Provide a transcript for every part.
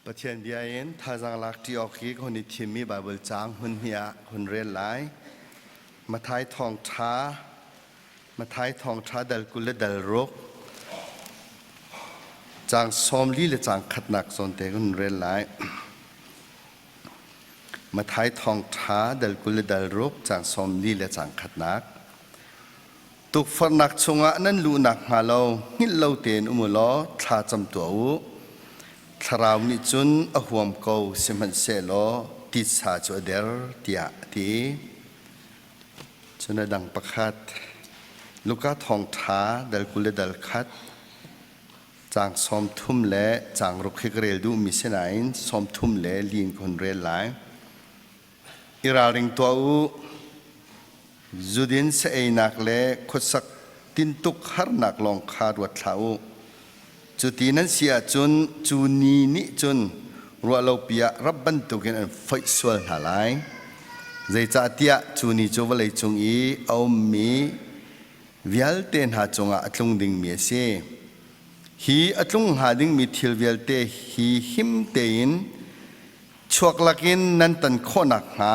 Pathian bia in thazaang lak ṭi awk hi ka hun i thimmi Baibal caang hmun hnih ah hun rel lai. Matthai thawngṭha Matthai thawngṭha dal 20 le dal ruk caang 40 le caang khatnak zawn te hun rel lai. Matthai thawngṭha dal 20 le dal ruk caang 40 le caang khatnak. Tukforhnak chungah nan luh nakhnga lo hngilh lo tein um u law thla cam tuah u. Thlarau nih cun a huam ko, sihmanhsehlaw titsa cu a der, tiah a ti. Cun a dang pakhat, Luka thawngṭha dal 20 le dal khat, caang 30 le caang ruk hi ka rel duhmi si nain 30 le li in ka hun rel lai. I ralring tuah u. Zudin sa-einak le khuasak tintuk harnak lawng kha ruat hlah u. Cuti nan si ahcun cu ni nih cun ruahlopi ah rap bantukin an foih sual hna lai. Zeicahtiah cu ni cu vawleicung i a ummi vialte hna cungah a tlung dingmi a si. Hi a tlung hnga dingmi thil vialte hi him tein Chuak lakin nan tan khawh nakhnga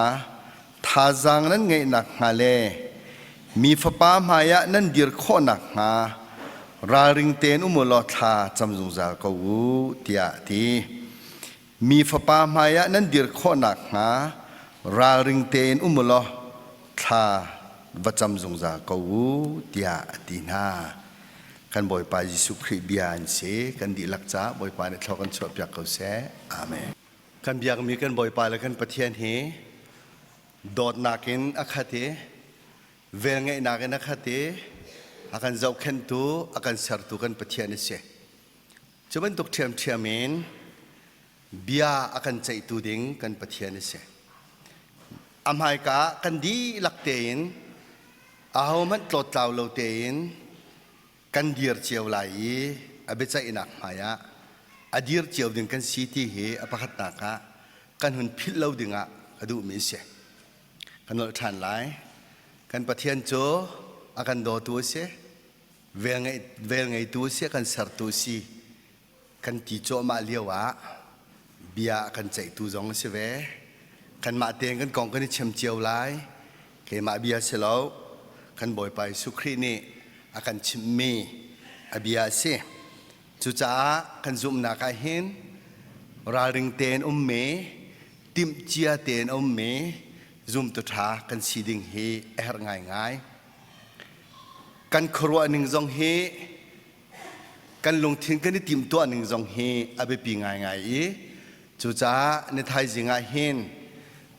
thazaang nan ngeih nakhnga le mi fapa hmaiah nan dir khawh nakhnga ralring tein um u law thla cam zungzal ko u tiah a ti. Mi fapa hmaiah nan dir khawh nakhnga ralring tein um u law thla va cam zungzal ko u tiah a ti hna. Kan Bawipa Jesuh Khrih bia an si. Kan dihlak caah Bawipa nih thlua kan chuahpiak ko seh. Amen. Kan biakmi kan Bawipa le kan Pathian hi dawtnak in a khat i velngeihnak in a khat i a kan zohkhenhtu, a kan sertu kan Pathian a si. Cu bantuk ṭhiamṭhiam in bia a kan ceihtu ding kan Pathian a si. A hmaika ah kan dihlak tein ahohmanh tlawttlau lo tein kan dir cio lai i a biaceihnak hmaiah a dir cio ding kan si ti hi a pakhatnak ah kan hun philh lo dingah ka duhmi a si. Ka nolh ṭhan lai. Kan Pathian cu a kan dawtu a si, vel ngeitu a si, a kan sertu a si kan ti cuahmah lio ah bia a kan ceihtu zong a si ve. Kanmah tein kan kong kan i chim cio lai. Keimah bia si lo. Kan Bawipa Jesuh Khrih nih a kan chimhmi a bia a si. Cucaah kan zumhnak ah hin ralring tein ummi, timhcia tein ummi zumtu ṭha kan si ding hi a herh ngaingai. Kan khuaruah ning zong hi kan lungthin kan i timhtuah ning zong hi a biapi ngaingai i cucaah ni thaizing ah hin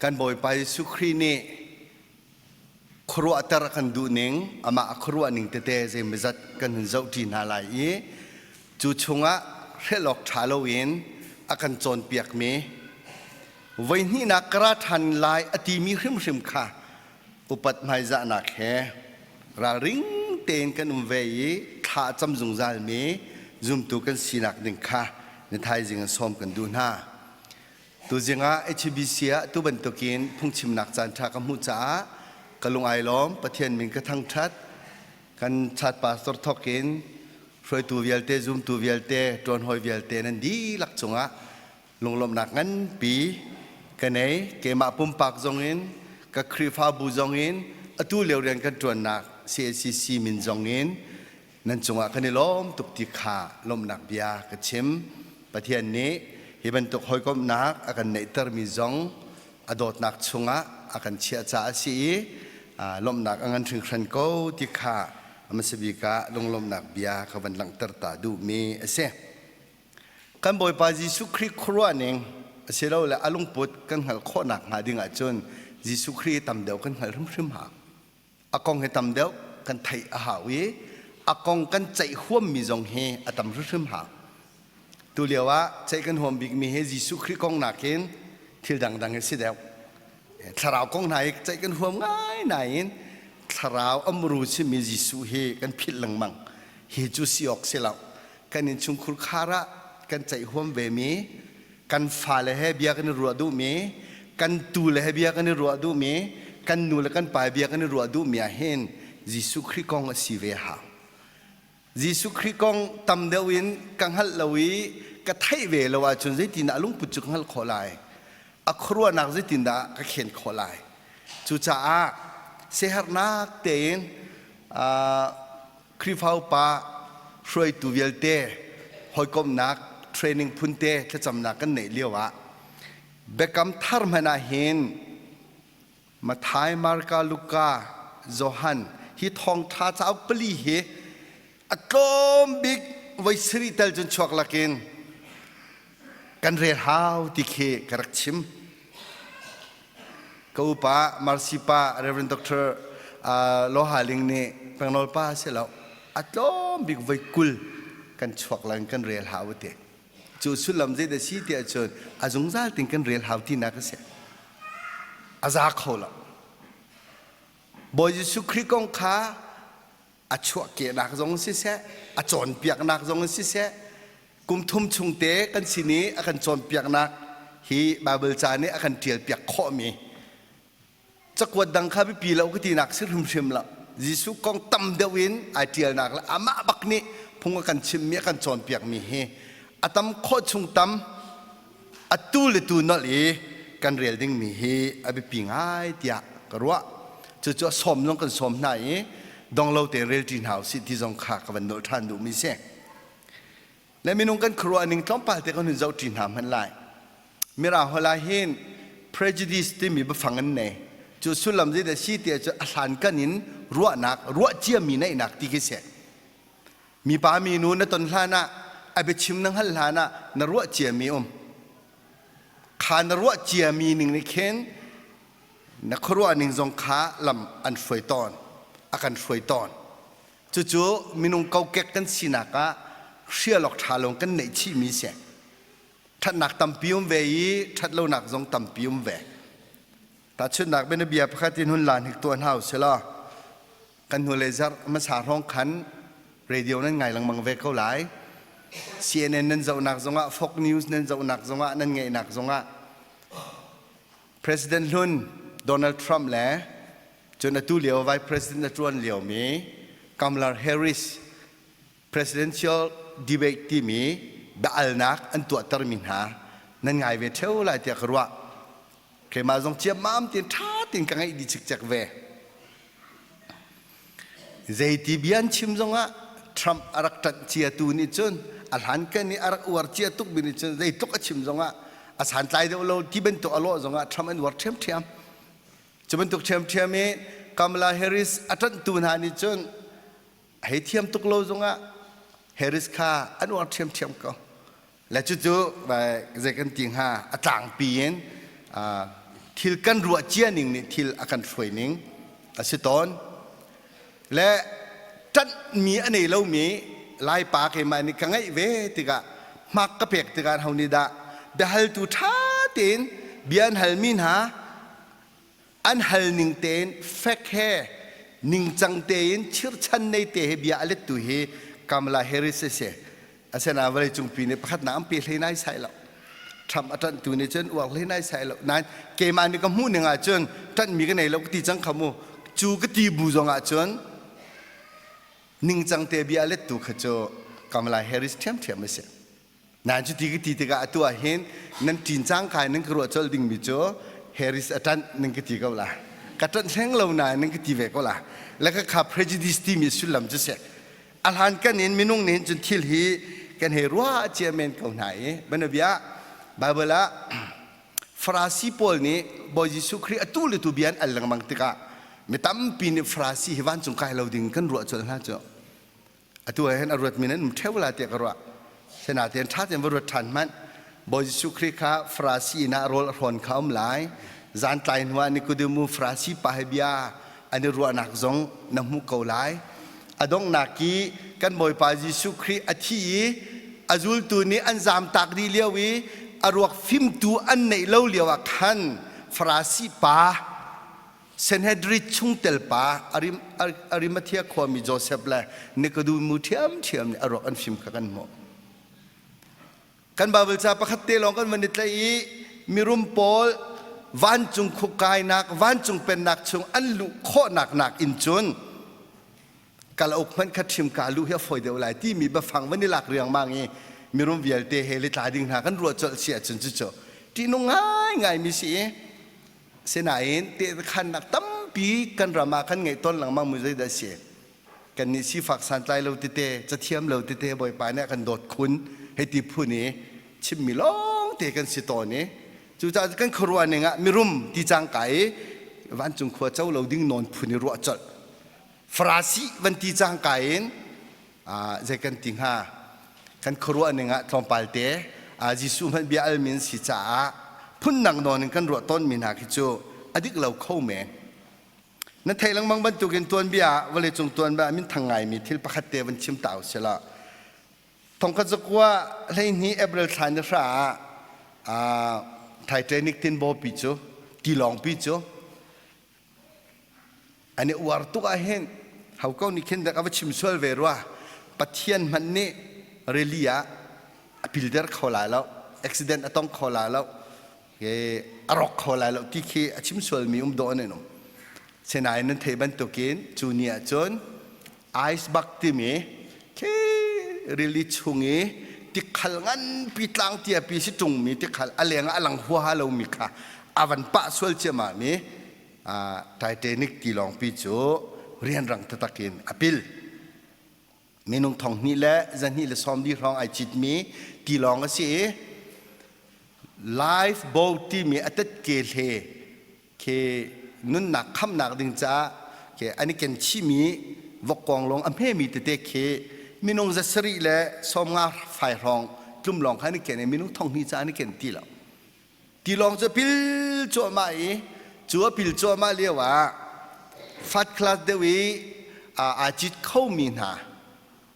kan Bawipa Jesuh Khrih nih khuaruahter a kan duh ning amah a khuaruah ning tete zeimawzat kan hun zohṭi hna lai i cu chungah hrelh awk ṭha loin a kan cawnpiakmi voihnihnak ka ra ṭhan lai a timi hrimhrim kha upat hmaizahnak he ralring tein kan um ve i thla a cam zungzalmi zumtu kan sinak ding kha ni thaizing in sawm kan duh hna. Tuzing ah HBC ah tu bantukin phungchimnak caan ṭha ka hmuh caah ka lung ai lawm. Pathian min ka thangṭhat. Kan chat pastor thawk in hruaitu vialte, zumtu vialte, ṭuanhawi vialte nan dihlak cungah lunglawmhnak nganpi ka nei. Keimah pumpak zongin, ka Khrihfabu zongin, atu lio rian kan ṭuannak CACC min zongin nan cungah kan i lawm tuk ti kha lawmhnak bia ka chim. Pathian nih hi bantuk hawikomhnak a kan neihtermi zong a dawtnak chungah a kan chiah caah a si i lawmhnak a ngan hringhran ko ti kha a hmasa bik ah lunglawmhnak bia ka van langhter ta duhmi a si. Kan Bawipa Jesuh Khrih khuaruahning asilole a lungput kan hngalh khawhnak hnga ding ahcun Jesuh Khrih hi tam deuh kan hngalh hrimhrim hau. A kong hi tam deuh kan theih a hau i a kong kan ceih huammi zong hi a tam hrimhrim hau. Tu lio ah ceih kan huam bikmi hi Jesuh Khrih kong nakin thil dangdang hi si deuh. Thlarau kong hna hi ceih kan huam ngai nain thlarau a muru simi Jesuh hi kan philh lengmang. Hi cu si awk si lo. Kan innchungkhur khar ah kan ceih huam vemi, kan fale he bia kan i ruah duhmi, kan tule he bia kan i ruah duhmi, kan nu le kan pa he bia kan i ruah duhmi ah hin Jesuh Khrih kong a si ve hau. Jesuh Khrih kong tam deuh in ka hngalh lo i ka theih ve lo ahcun zeitindah a lungput cu ka hngalh khawh lai? A khuaruahnak zeitindah ka khen khawh lai? Cucaah siaherhnak tein Khrihfa upa hruaitu vialte hawikomhnak training phunte thlacamnak kan neih lio ah Biakam thar hmanh ah hin Matthai, Marka, Luka, Johan hi thawngṭha cauk pali hi a tlawm bik voi sarih tal cun chuak lakin kan rel hau ti khi ka rak chim. Ka upa Marcy pa Reverend Dr. Loha Ling nih Pengnawl pa si lo a tlawm bik voi 20 kan chuak lang kan rel hau te. Cu sullam zei dah si tiah cun a zungzal ting kan rel hau tinak a si. A za kho lo. Bawi Jesuh Khrih kong kha a chuahkehnak zong siseh, a cawnpiaknak zong siseh, kum thum chung te kan sin i a kan cawnpiaknak hi Baibal ca nih a kan ṭialpiak khawhmi Cakuat dang kha biapi lo ka tinak si hrimhrim lo. Jesuh kong tam deuh in ai ṭialnak le amah bak nih phung a kan chimmi a kan cawnpiakmi hi a tam khawh chung tam atu le tu nolh i kan rel dingmi hi a biapi ngai tiah ka ruah. Cucu a sawm zong kan sawm hna i dong lo tein rel ṭi hna usih ti zong kha ka van nolh ṭhan duhmi si. Le minung kan khuaruah ning tlawmpal te kan hun zoh ṭi hna hmanh lai. Mirang holh ah hin prejudice timi biafang an nei. Cu sullam zeidah si tiah cu a hlankan in ruahnak, ruah ciami neihnak ti khi si. Mipa minu na ton hlan ah, a biachim na hngalh hlan ah na ruah ciami um. Kha na ruah ciami ning nih khin na khuaruah ning zong kha lam an hruai tawn, a kan hruai tawn. Cucu minung kokek kan sinak ah hrial awk ṭha lo kan neih chihmi si. Ṭhatnak tampi um ve i ṭhatlonak zong tampi um ve. Tahchunhnak bianabia pakhat in hun la hnik tuah hna usih law kan hnulei zarh hmasa hrawng khan radio nan ngai lengmang ve ko lai. CNN nan zohnak zongah Fox News nan zohnak zongah nan ngaihnak zongah President hlun Donald Trump le Cun atu lio Vice President a ṭuan liomi Kamala Harris presidential debate timi biaalnak an tuahtermi hna nan ngai ve ṭheo lai tiah ka ruah. Keimah zong ciammam tein ṭha tein ka ngaih dih cikcek ve. Zeiti bia an chim zongah Trump a rak ṭanh ciatu nih cun a hlankan i a rak uar cia tukmi nih cun zeitluk a chim zongah a santlai deuh lo ti bantuk a lawh zongah Trump an uar ṭhiamṭhiam. Cu bantuk ṭhiamṭhiam i Kamala Harris a ṭanhtu hna nih cun a hei thiam tuk lo zongah Harris kha an uar ṭhiamṭhiam ko. Le cucu zei kan ti hnga a tlangpi in thil kan ruah cia ning nih thil a kan hruai ning a si tawn. Le ṭanhmi a nei lomi Laipa keimah nih ka ngeih ve tikah hmak ka pek tikah ho nih dah biahaltu ṭha tein bia an halmi hna an hal ning tein fek he ningcang tein chirchan nei te he bia a lettu hi Kamala Harris a si. Asinain vawleicung pi nih pakhatnak an pe hlei nai sai lo. Trump a ṭanhtu nih cun uar hlei nai sai lo. Nain keimah nih ka hmuh ning ahcun ṭanhmi ka nei lo ka ti cang kha mu. Cu ka ti bu zong ahcun ningcang te bia a lettu kha cu Kamala Harris ṭhiamṭhiam a si. Nain cuti ka ti tikah atu ah hin nan ṭin cangka in nan ka ruah colh dingmi cu Harris a ṭanh nan ka ti ko la. Ka ṭanh hleng lo nain nan ka ti ve ko la. Le ka kha prejudice timi sullam cu si. A hlankan in minung nih cun thil hi kan hei ruah cia men ko hna i banabia Bible ah Farasi pawl nih Bawi Jesuh Khrih atu le tu bia an al lengmang tikah mi tampi nih Farasi hi vancung kai lo ding kan ruah colh hna cu. Atu ah hin a ruatmi nan um ṭheo la tiah ka ruah. Sinain ṭha tein va ruat ṭhan hmanh. Bawi Jesuh Khrih kha Farasi inn ah rawl a hrawn kha um lai. Zan tlai hnuah Nikodemu Farasi pa he bia an i ruahnak zong na hmuh ko lai. A donghnak i kan Bawipa Jesuh Khrih a thi i a zultu nih an zamtak dih lio i a ruak fimtu an neih lo lio ah khan Farasi pa Sanhedrin chungtel pa Arimathea khuami Joseph le Nikodemu ṭhiamṭhiam nih a ruak an fim kha kan hmuh. Kan Baibal ca pakhat te lawng kan van i tlaih i mirum pawl vancung khukainak, vancung pennak chung an luh khawhnak nak in cun kalauk hmanh kha ṭhim ka luh hi a fawi deuh lai timi biafang van i lak riangmang i Mirum vialte he le tla ding hna kan ruah colh si ahcun cucu ṭihnung ngaingai mi si i sinain tehkhannak tampi kan ram ah kan ngeih tawn lengmang mu zeidah si kannih sifak santlai lo tete cathiam lo tete bawipa nih a kan dawt khun hei ti phun i chimmi lawngte kan si tawn i cucaah kan khuaruah ning ah mirum ti cangka i vancung khua co lo ding nawn phun i ruah colh Farasi van ti cangka in zei kan ti hnga kan khuaruah ning ah tlawmpal te Jesuh hmanh bia almi an si caah phundang nawn in kan ruah tawnmi hna khi cu a dik lo kho men. Na theih lengmang bantukin tuanbia ah vawleicung tuanbia ah minthang ngaimi thil pakhat te van chim ta usih law thongkhat zakua 12 April thla ni hra ah Titanic tinbaw pi cu tilawng pi cu An i uar tuk ahhin hauko nih khin dek a va chim sual ve rua. Pathian hmanh nih rili ah a pilder kho lai lo, accident a tong kho lai lo, a rawk kho lai lo ti khi a chim sualmi um dawh an um. Sinain nan theih bantukin cu ni ahcun iceberg timi khi rili chung i tikhal nganpi tlang tiapi si ṭungmi tikhal a leng ah a lang huaha lomi kha a van pah sual ciammam i Titanic tilawngpi cu rianrang taktak in a pil. Minung thong hnih le zahnih le sawm li hrawng ai citmi tilawng a si i life boat timi a tetke hle khi nunnak khamnak ding caah khi an i ken chihmi vokkuanglawng a hmemi tete khi minung 700 le 50 fai hrawng tlum lawng kha an i ken i minung thong hnih caah an i ken ti lo. Tilawng cu a pil cuahmah i cu a pil cuahmah lio ah fat class deuh i aa cit khomi hna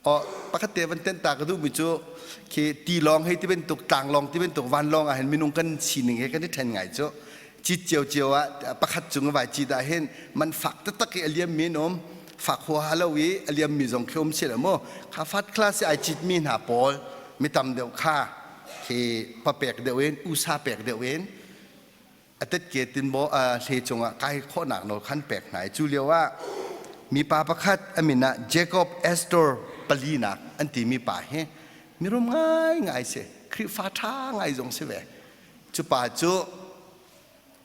Oh, pakhat te van tenh ta ka duhmi cu khi tilawng hei ti bantuk tlanglawng ti bantuk vanlawng ah hin minung kan sining he kan i ṭhen ngai cu cit ciocio ah pakhat cung vai cit ah hin man fak taktak i a liammi an um fak huaha lo i a liammi zong khi um si lo mu kha fat class i ai citmi hna pawl mi tam deuh kha khi papek deuh in usa pek deuh in a tetke tinbaw hle cungah kai khawhnak nawl khan pek hna i cu lio ah mipa pakhat a min ah Jacob Astor palinak an timi pa hi mirum ngaingai si Khrihfa ṭha ngai zong si ve cu pa cu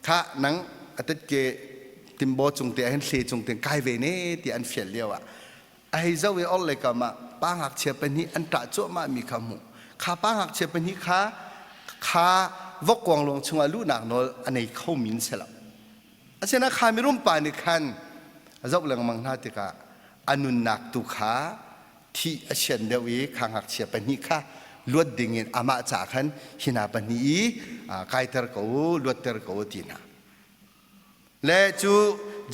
kha nang a tetke timbaw cung te ah hin hle cung te kai ve ne ti an fial lio ah A hei zoh i orhlei kam ah pa ngakchia pahnih an ṭah cuahmah mi kha a hmuh. Kha pa ngakchia pahnih kha kha vokkuanglawng chungah luhnak nawl a nei khomi an si lo. Asinain kha mirum pa nih khan a zoh lengmang hna tikah a nunnak tu kha thih a sian deuh i kha ngakchia pahnih kha luat dingin amah ca khan hi hna pahnih i kaiter ko u, luatter ko u ti hna. Le cu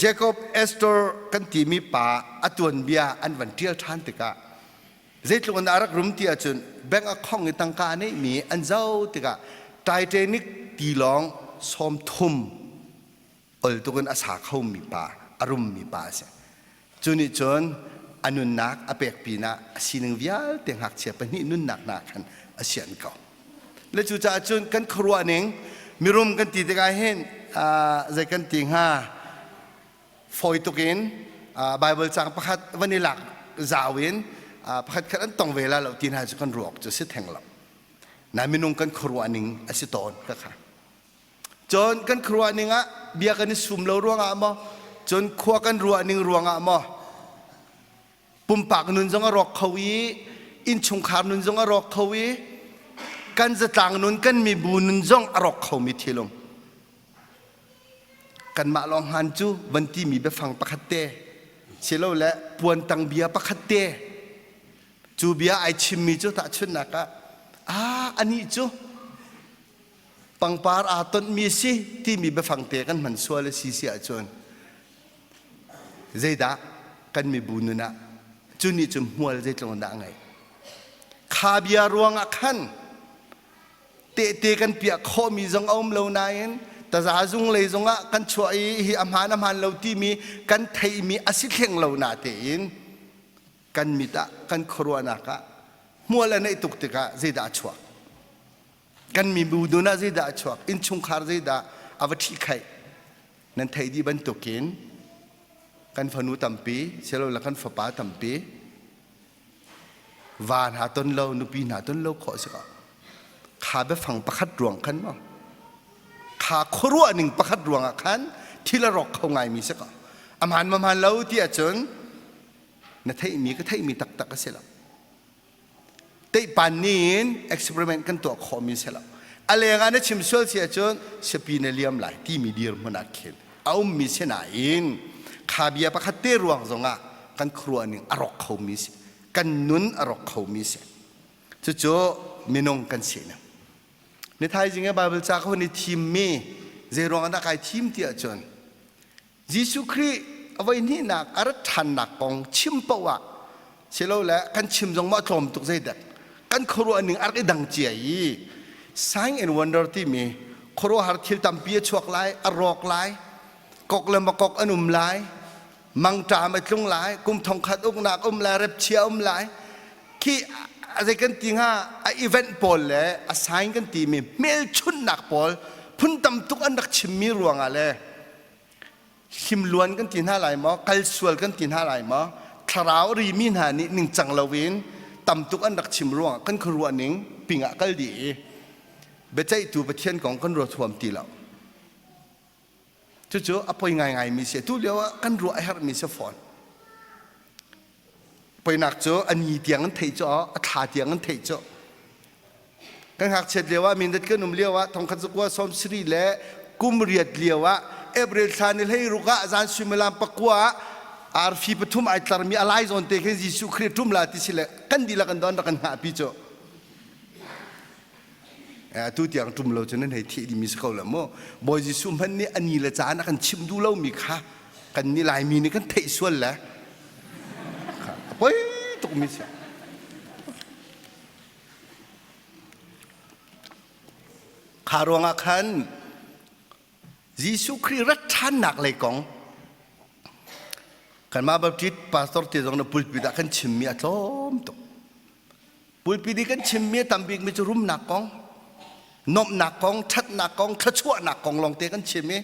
Jacob Astor kan timi pa a tuanbia an van ṭial ṭhan tikah zeitluk in a rak rum ti ahcun bank a khong i tangka a neihmi an zoh tikah Titanic tilawng 30 ol tuk in a sa khomi pa a rummi pa a si. Cu nih cun a nunnak a pek pinah a sining vialte ngakchia pahnih nunnak hna khan a sian ko. Le cucaah cun kan khuaruah ning mirum kan ti tikah hin zei kan ti hnga fawi tuk in Bible cang pakhat van i lak zau in pakhat khat an tong ve la lo ti hna cu kan ruak cu si theng lo. Na minung kan khuaruah ning a si tawn ka kha. Cun kan khuaruah ning ah bia kan i sum lo ruangah maw cun khua kan ruah ning ruangah maw pumpak nun zong a rawk kho i innchungkhar nun zong a rawk kho i kan zatlang nun kan mibu nun zong a rawk khomi thil um kanmah lawng han cu van timi biafang pakhat te silole puan tang bia pakhat te cu bia ai chimmi cu tahchunhnak ah ah anih cu pangpar aa tonhmi a si timi biafang te kan hman sual a si si ahcun zeidah kan mibu nun ah cu nih cun hmual zeitluk in dah a ngeih kha bia ruangah khan tehte kan piah khawhmi zong a um lo nain taza zung lei zongah kan chuah i hi a hmaan a hmaan lo timi kan theihmi a si hleng lo na tein kan mit ah kan khuaruahnak ah hmual a neih tuk tikah zeidah a chuak Kan mibu nun ah zeidah a chuak? Innchungkhar zeidah a va ṭhihkhaih? Nan theih dih bantukin kan fanu tampi, silole kan fapa tampi. Va hna ton lo, nupi hna ton lo khawh si ko. Kha biafang pakhat ruang khan maw? Kha khuaruah ning pakhat ruang ah khan thil a rawk kho ngaimi si ko. A hmaan ma hmaan lo ti ahcun na theihmi ka theihmi taktak a si lo. Teihpan nih experiment kan tuah khawhmi si lo. A leng ah na chim sual si ahcun siapi na liam lai timi dirhmun ah khin a ummi si nain kha bia pakhat te ruang zongah kan khuaruah ning a rawk khomi si. Kan nun a rawk khomi si. Cucu minung kan si ning. Ni thaizing i Bible ca ka hun i thimmi zei ruang ah dah kai thim ti ahcun Jesuh Khrih a voihnihnak a rat ṭhannak kong chim paoh ah silole kan chim zong maw a tlawm tuk zeidek kan khuaruah ning a rak i dang cia i sign and wonder timi khuaruahhar thil tampi a chuak lai, a rawk lai, kok le makok an um lai, mangṭam a tlung lai, kum thongkhat uknak um lai, repchia um lai. Khi a zei kan ti hnga a event pawl le a sign kan timi hmelchunhnak pawl phun tam tuk an rak chimmi ruangah le hlimluan kan ti hna lai maw kal sual kan ti hna lai maw thlarau rimi hna nih ningcang loin tam tuk an rak chim ruangah kan khuaruah ning pingah kal dih i biaceihtu Pathian kong kan ruat huam ti lo cucu a poi ngaingai mi si tu lio ah kan ruah a herhmi si fawn poinak cu a ni tiang an theih cu a thla tiang an theih cu Kan ngakchiat lio ah mindat kan um lio ah thongkhat zakua sawm siri le kum riat lio ah April thla ni hlei ruk ah zan suimilam pakua ah arfi pathum ai tlarmi a lai zawn te khin Jesuh Khrih ṭum la ti si le kan dihlak an don rak kan hngahpi cu. Atu tiang ṭum lo cu nan hei thih dimi si ko la mu. Bawi Jesuh hmanh nih a ni le caan a kan chimh duh lomi kha kan nih Laimi nih kan theih sual le a poi tukmi si. Kha ruangah khan Jesuh Khrih rat ṭhannak lei kong kanmah Baptist pastor te zong na pulpit ah kan chimmi a tlawm tuk. Pulpit i kan chimmi a tam bikmi cu rumnak kong, nuamhnak kong, ṭhatnak kong, thluachuahnak kong lawngte kan chim i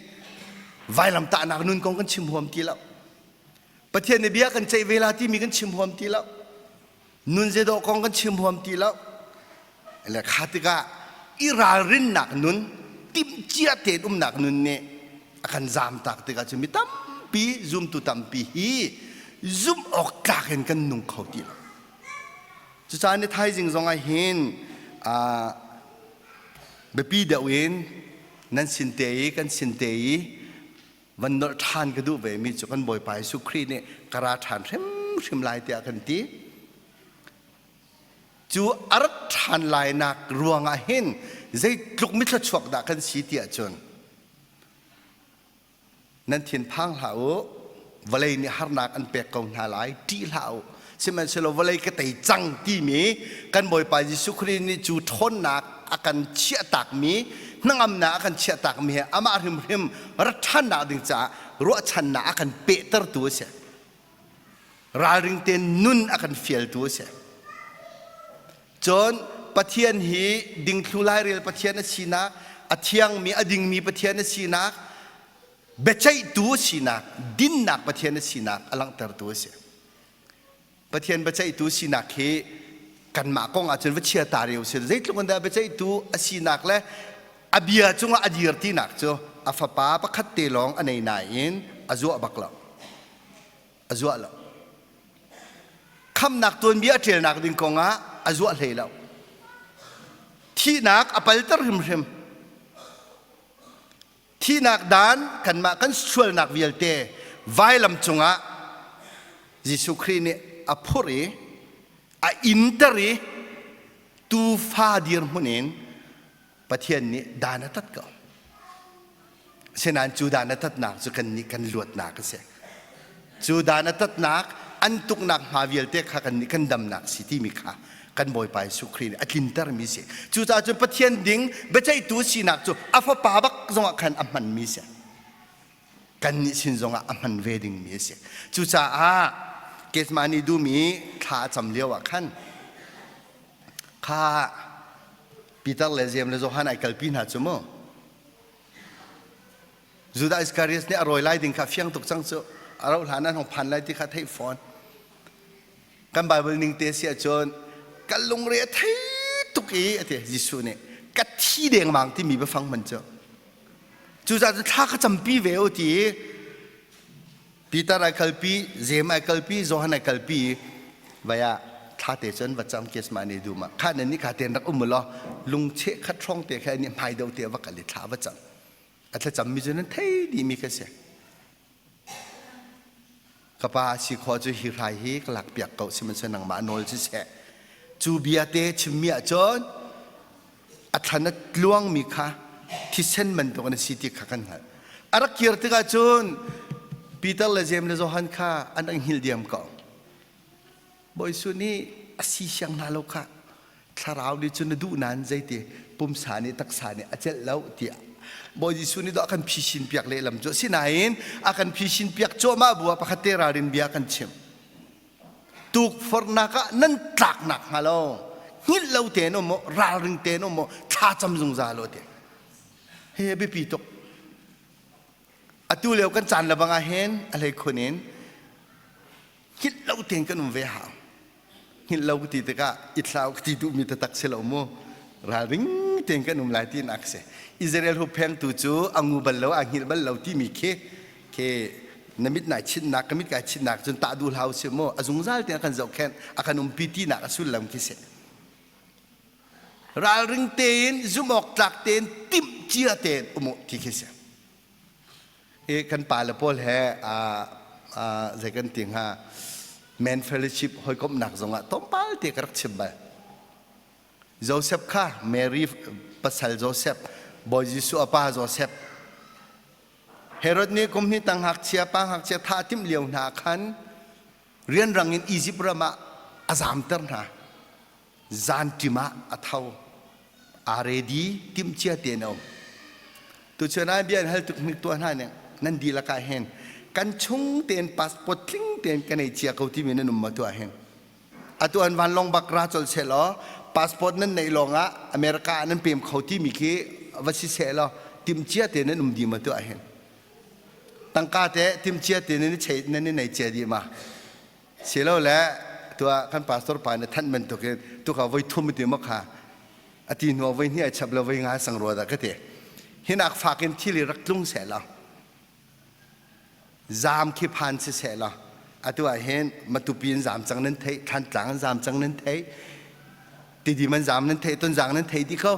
vailamtahnak nun kong kan chim huam ti lo. Pathian nih bia kan ceih ve la timi kan chim huam ti lo. Nun zeidawh kong kan chim huam ti lo. Le kha tikah i ralrinnak nun, timhcia tein umnak nun nih a kan zamtak tikah cun mi tampi, zumtu tampi hi zumh awk tlak in kan nung kho ti lo. Cucaah ni thaizing zong ah hin biapi deuh in nan sin te i kan sin te i van nolh ṭhan ka duh ve mi cu kan Bawipa Jesuh Khrih nih ka ra ṭhan hrimhrim lai tiah kan ti. Cu a rat ṭhan lainak ruangah hin zeitluk mithluachuak dah kan si tiah cun nan thinphang hlah u, vawlei nih harnak an pek ko hna lai, ṭih hlah u. Sihmanhsehlaw vawlei ka tei cang timi kan Bawipa Jesuh Khrih nih cu ṭhawnnak a kan chiahtakmi hnangamnak a kan chiahtakmi he amah hrimhrim rat ṭhannak ding caah ruahchannak a kan pehtertu a si. Ralring tein nun a kan fialtu a si. Cun Pathian hi dingthlu lairel Pathian a sinak, a thiangmi a dingmi Pathian a sinak, biaceihtu a sinak, dinnak Pathian a sinak a langhtertu a si. Pathian biaceihtu sinak hi kanmah kong ahcun va chia ta reu si zeitluk in dah biaceihtu a sinak le a bia cungah a dir tinak cu a fapa pakhat te lawng a nei nain a zuah bak lo a zuah lo khamnak tuanbia a ṭialnak ding kongah a zuah hlei lo thihnak a palter hrimhrim Thihnak dan kanmah kan sualnak vialte vailam cungah Jesuh Khrih nih a phurh i a inter i tuufa dirhmun in Pathian nih dan a tat ko. Asinain cu dan a tatnak cu kannih kan luatnak a si. Cu dan a tatnak an tuknak hma vialte kha kannih kan damnak si timi kha kan Bawipa Jesuh Khrih nih a tlintermi si. Cucaah cun Pathian ding biaceihtu sinak cu a fapa bak zongah khan a hmanmi si. Kannih sin zongah a hman ve dingmi a si. Cucaah Gethsemane dum i thla a cam lio ah khan kha Peter le Jeim le Johan ai kalpi hna cu mu. Judah Iskariot nih a rawi lai ding kha fiang tuk cang cu a rauh hlan an hong phan lai ti kha theih fawn. Kan Bible ning te si ahcun Ka lungre a thei tuk i a ti. Jesuh nih ka thi dengmang timi biafang hman cu. Cucaah cu thla ka campi ve u ti i Peter ai kalpi, Jeim ai kalpi, Johan ai kalpi i vai ah thla te cun va cam kesma ne du ma kha nan nih kha ten rak um law lungcheh khat hrawng te kha ni hmai do te va kal i thla va cam a thlacam mi cu nan thei dih mi kha si Ka pa si khawh cu hi hrai hi ka lak piak ko sihmanhsehlaw nangmah nawl siseh. Cu bia te chimmi ahcun a thlan a tluangmi kha thisen bantuk an si ti kha kan hngalh. A rak kir tikah cun Peter le Jeim le Johan kha an rak hngilh diam ko. Bawi Jesuh nih a si siang hna lo kha thlarau nih cun na duh nain zeiti pumsa nih taksa nih a celh lo tiah Bawi Jesuh nih dawh a kan phisin piak lehlam cu asinain a kan phisin piak cuahmah bu ah pakhat te ralrin bia kan chim tukforhnak ah nan tlaknak hnga lo hngilh lo tein um u ralring tein um u thla cam zungzal u ti hi a biapi tuk atu lio kan caan lebang ah hin a hlei khun in hngilh lo tein kan um ve hau hngilh lo ka ti tikah i thlau ka ti duhmi taktak si lo mu ralring tein kan um lai tinak si Israel hupphengtu cu a ngu bal lo a hngilh bal lo timi khi khi na mit nai chinnak ka mit kai chinnak cun tah duh hlau si mu a zungzal tein a kan zohkhenh a kan umpi tinak a sullam khi si ralring tein zumh awk tlak tein timh cia tein um u ti khi si I kan pale pawl he zei kan ti hnga men fellowship hawikomhnak zongah tlawmpal te ka rak chim bal. Joseph kha Mary pasal Joseph, Bawi Jesuh a pa Joseph. Herod nih kum hnih tang ngakchia pa ngakchia thah timh lio hna khan rianrang in Egypt ram ah a zamter hna. Zanṭim ah a tho. Aa ready timhcia tein a um. Tuchun ah bia an hal tuk hnik tuah hna ning nan dihlak ah hin kan chung tein passport tling tein kan ei cia ko timi nan um ma tuah hin. Atu an vanlawng bak ra col seh law passport nan neih lawng ah America ah nan pem kho timi khi va si seh law timhcia tein nan um dih ma tuah hin. Tangka te timhcia tein nan i chei nan i nei cia dih ma. Silole tuah kan pastor pa nih thanh bantukin tuka voi thum ti maw kha a ti hnu voi hnih ai chap lo voi nga sang rua dah ka ti. Hinak fak in thil i rak tlung seh law zaam khi phan si seh law atu ah hin Matupi in zaam cang nan theih Thantlang in zaam cang nan theih Tidim an zaam nan theih Tonzang nan theih dih ko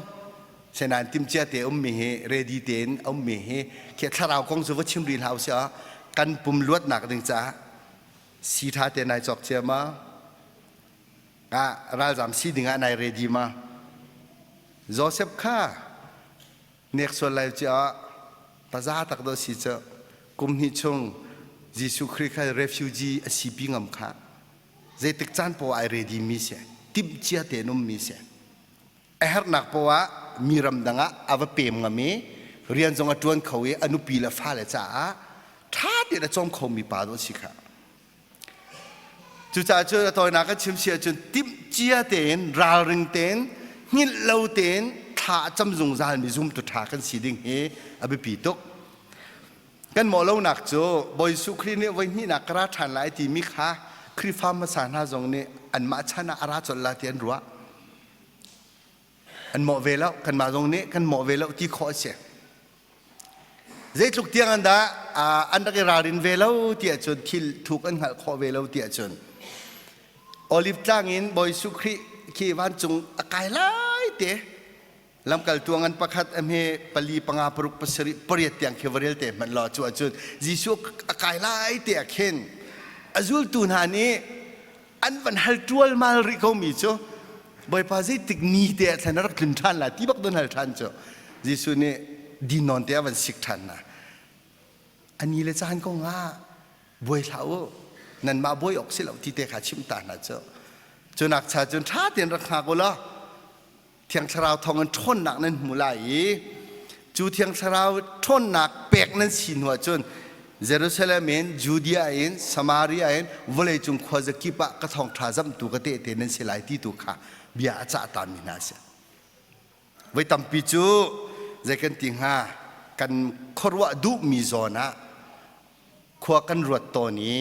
senain timcia te ummi hi ready tein ummi hi khi thlarau kong cu va chim rih hlah usih kan pum luatnak ding caah Si ṭha te nai cawk cia ma? Ah, ralzam si ding ah nai ready ma? Joseph kha nek sual lai cia paza tak do si cu kum hnih chung Jesuh Khrih kha refugee a si pi ngam kha zeitik caan poah ai ready mi si timh cia tein um mi si a herhnak poah mi ramdang ah a va pem ngam i rian zong a ṭuan kho i a nupi le fale caah ṭha tein a cawm khomi pa dawh a si kha. Cucaah cun a tawinak kan chim si ahcun timhcia tein ralring tein hngilh lo tein thla a cam zungzalmi zumtu ṭha kan si ding hi a biapi tuk. Kan mawh lonak cu Bawi Jesuh Khrih nih voi hnihnak ka ra ṭhan lai timi kha Khrihfa hmasa hna zong nih anmah chan ah a ra colh la ti an ruah. An mawh ve lo kanmah zong nih kan mawh ve lo ti khawh a si. Zeitluk tiang an dah an rak i ralrin ve lo ti ahcun thil thuk an hngalh khawh ve lo ti ahcun Olive tlang in Bawi Jesuh Khrih khi vancung a kai lai te lamkaltu ngan pakhat a hme pali panga paruk pasarih pariat tiang khi va rel te hmanh law cu ahcun Jesuh a kai lai te ah khin a zultu hna nih an van hal ṭualmal rih ko mi cu Bawipa zeitik ni te ah thlan a rak tlun ṭhan lai ti bak don hal ṭhan cu Jesuh nih din nawn te a van sik ṭhan hna a ni le caan kong ah buai hlah u nanmah buai awk si lo ti te kha chimh ta hna cu cu nak cha cun ṭha tein rak hngak u law Thiang Thlarau thawngin ṭhawnnak nan hmu lai i cu Thiang Thlarau ṭhawnnak pek nan si hnu ahcun Jerusalem in, Judea in, Samaria in vawleicung khuazakip ah ka thawngṭha zamhtu ka tehte nan si lai ti tu kha bia a cah tami hna a si. Voi tampi cu zei kan ti hnga kan khuaruah duhmi zawn ah khua kan ruat tawn i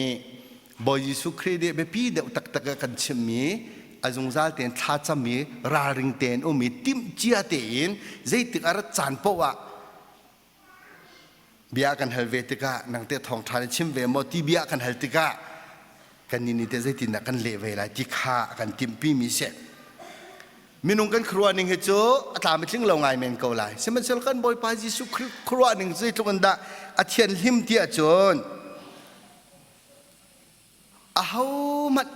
Bawi Jesuh Khrih nih biapi deuh taktak a kan chimmi A zungzal tein thlacam i ralring tein um i timhcia tein zeitik a rat caan paoh ah bia kan hal ve tikah nang teh thawngṭha na chim ve maw ti bia kan hal tikah kannih nih teh zeitindah kan leh ve lai ti kha a kan timhpi mi si. Minung kan khuaruah ning hi cu a tlam a tling lo ngai men ko lai. Sihmanhsehlaw kan Bawipa Jesuh Khrih khuaruah ning zeitluk in dah a thianhlim ti ahcun ahohmanh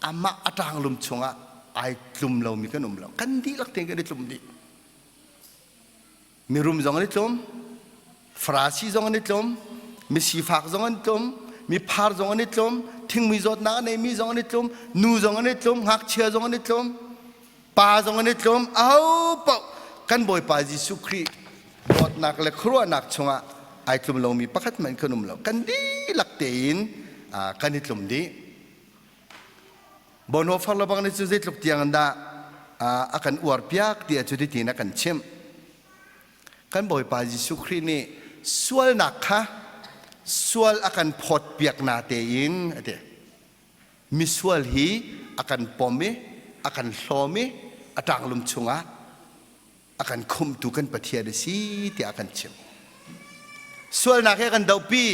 amah a ṭanglum chungah ai tlum lomi kan um lo. Kan dihlak tein kan i tlum dih. Mirum zong an i tlum, Farasi zong an i tlum, misifak zong an tlum, miphar zong an i tlum, thingmui zawtnak a neimi zong an i tlum, nu zong an i tlum, ngakchia zong an i tlum, pa zong an i tlum, aho paoh kan Bawipa Jesuh Khrih dawtnak le khuaruahnak chungah ai tlum lomi pakhat hmanh kan um lo. Kan dihlak tein kan i tlum dih. Bonhoeffer le bang nih cu zeitluk tiang in dah a kan uar piak ti cu tiin a kan chimh. Kan Bawipa Jesuh Khrih nih sualnak kha sual a kan phawt piak na tein a ti. Misual hi a kan pom i a kan hlawm i a ṭanglum chungah a kan khumhtu kan Pathian a si tiah a kan chimh. Sualnak he kan dohpi.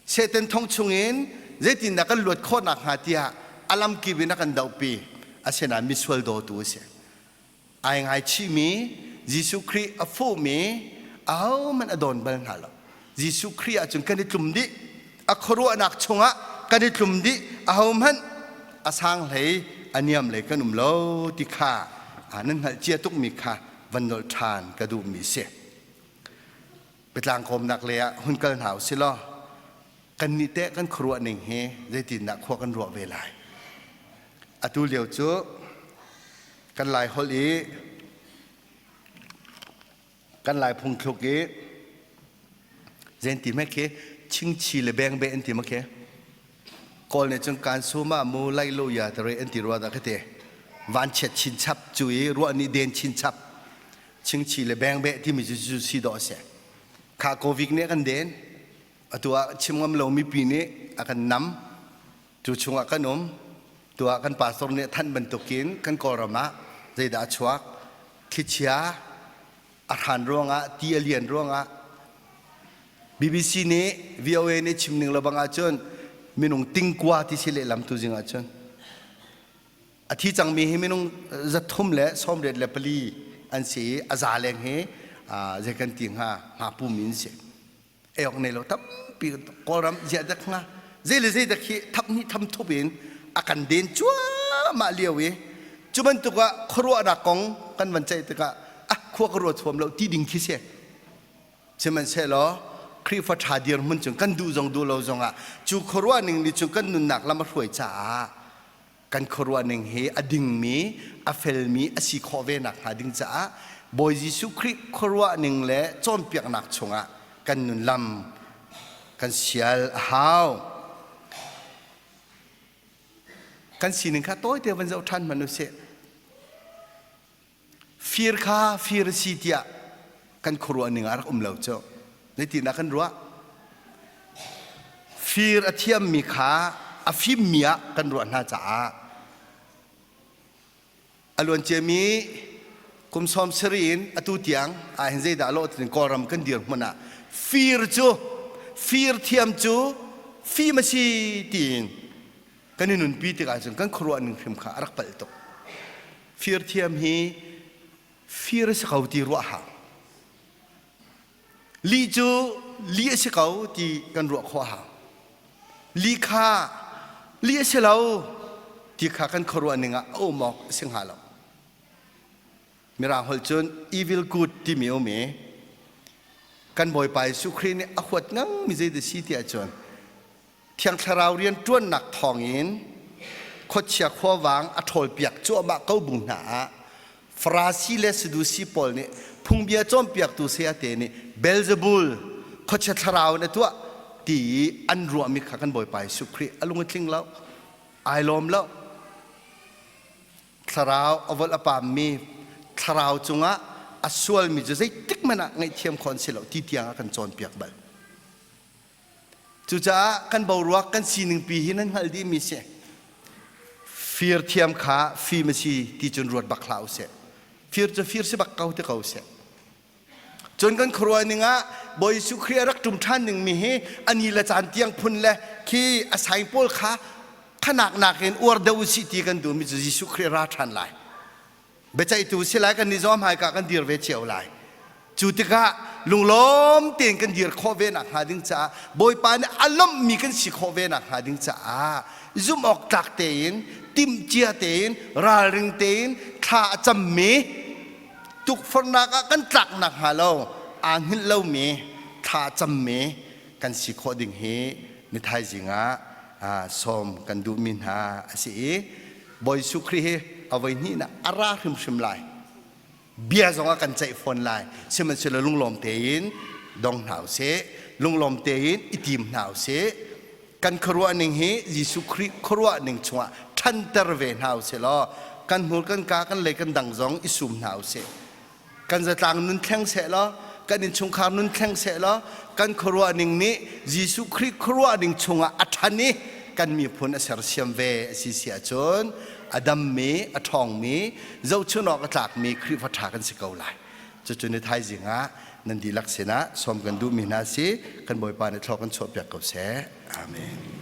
Satan thong chungin zeitindah kan luat khawh nakhnga tiah a lamkip in a kan dohpi. Asinain misual dawtu a si. Ai ngaichihmi Jesuh Khrih a fuhmi ahohmanh a dawn bal hna lo. Jesuh Khrih ahcun kan i tlum dih. A khuaruahnak chungah kan i tlum dih. Ahohmanh a sang hlei a niam lei kan um lo ti kha nan hngalh cia tukmi kha van nolh ṭhan ka duhmi si. Biatlang kawmnak lei ah hun kal hna usih law kannih teh kan khuaruah ning hi zeitindah khua kan ruah ve lai. Atu lio cu kan Lai holh i kan Lai phungthluk i zein ti hme khi chingchi le bengbe an ti ma khi Kawl nih cun kan suma mu lai lo ya tare an ti rua dah ka ti vanchiat chinchap cu i ruah nih den chinchap chingchi le bengbeh timi cu cu si dawh a si kha covid nih a kan den atu ah chim ngam lo mipi nih a kan nam cu chungah kan um tu ah kan pastor nih thanh bantukin kan kawlram ah zeidah a chuak thlichia a hran ruangah ti a lian ruangah BBC nih VOA nih chim ning lo bang ahcun minung tingkua ti si lehlam tu zing ahcun A thi cangmi hi minung zathum le 84 an si i a za leng hi zei kan ti hnga hnga pumi an si. Ei awk nei lo tampi Kawlram ziah dek hnga zei le zei dek hi thap hnih tham thup in a kan den cuahmah lio i cu bantuk ah khuaruahnak kong kan van ceih tikah ah khua ka ruat huam lo ti ding khi si. Sihmanhsehlaw Khrihfa ṭha dirhmun cun kan duh zong duh lo zongah cu khuaruah ning nih cun kan nunnak lam a hruai caah kan khuaruah ning hi a dingmi a felmi a si khawh ve nakhnga ding caah Bawi Jesuh Khrih khuaruah ning le cawnpiaknak chungah kan nun lam kan sial a hau. Kan sining kha tawite van zoh ṭhan hmanh usih. Fir kha fir a si tiah kan khuaruah ning ah rak um lo cu. Zeitindah kan ruah? Fir a thiammi kha a fimmi ah kan ruah hna caah a luanciami kum sawm sarih in atu tiang ah hin zeidah lawh tin Kawlram kan dirhmun ah fir cu fir thiam cu fim a si tiin kan i nunpi tikah cun kan khuaruah ning hrim kha a rak palh tuk. Fir thiam hi fir a si ko ti ruah hau. Lih cu lih a si ko ti kan ruah khawh hau. Lih kha lih a si lo ti kha kan khuaruah ning ah a um awk a si hnga lo. Mirang holh cun evil good timi um i kan Bawipa Jesuh Khrih nih a huat ngang mi zei si ti ahcun Thiang Thlarau rianṭuannak thawngin khuachia khuavang a ṭhawlpiak cuahmah ko bu hna ah Farasi le Sadusi pawl nih phungbia cawnpiaktu sayate nih Beelzebul khuachia thlarau in a tuah ti i an ruahmi kha kan Bawipa Jesuh Khrih a lung a tling lo, ai lawm lo. Thlarau a volh a paammi thlarau cungah a sualmi cu zeitik hmanh ah ngaihthiam khawh an si lo ti tiang a kan cawnpiak bal. Cucaah kan boruak kan sining pi hi nan hngalh dihmi si. Fir thiam kha fim a si ti cun ruat bak hlah usih. Fir cu fir si bak ko ti ko usih. Cun kan khuaruah ning ah Bawi Jesuh Khrih a rak ṭum ṭhan ning mi hi a ni le caan tiang phun le khi a saing pawl kha khanak nakin uar deuh usih ti kan duhmi cu Jesuh Khrih ra ṭhan lai. Biaceihtu si lai kan nih zong hmaika kan dir ve cio lai. Cu tikah lunglawm tein kan dir khawh ve nak hnga ding caah Bawipa nih a lawmhmi kan si khawh ve nak hnga ding caah zumh awk tlak tein timhcia tein ralring tein thla a cammi tukforhnak ah kan tlak nak hnga lo aa hngilh lomi thla a cammi kan si khawh ding hi ni thaizing ah sawm kan duhmi hna a si i Bawi Jesuh Khrih hi a voi hnihnak a ra hrimhrim lai. Bia zong a kan ceih fawn lai. Sihmanhsehlaw lunglawm tein dong hna usih. Lunglawm tein i tim hna usih. Kan khuaruah ning hi Jesuh Khrih khuaruah ning chungah ṭhanter ve hna usih law kan hmur kan ka kan lei kan dang zong i sum hna usih. Kan zatlang nun thleng seh law kan innchungkhar nun thleng seh law kan khuaruah ning nih Jesuh Khrih khuaruah ning chungah a ṭhan i kan miphun a sersiam ve a si si ahcun a dammi a ṭhawngmi zohchun awk a tlakmi Khrihfa ṭha kan si ko lai. Cucu ni thaizing ah nan dihlak sinah sawm kan duhmi hna si kan Bawipa nih thlawh kan chuahpiak ko seh. Amen.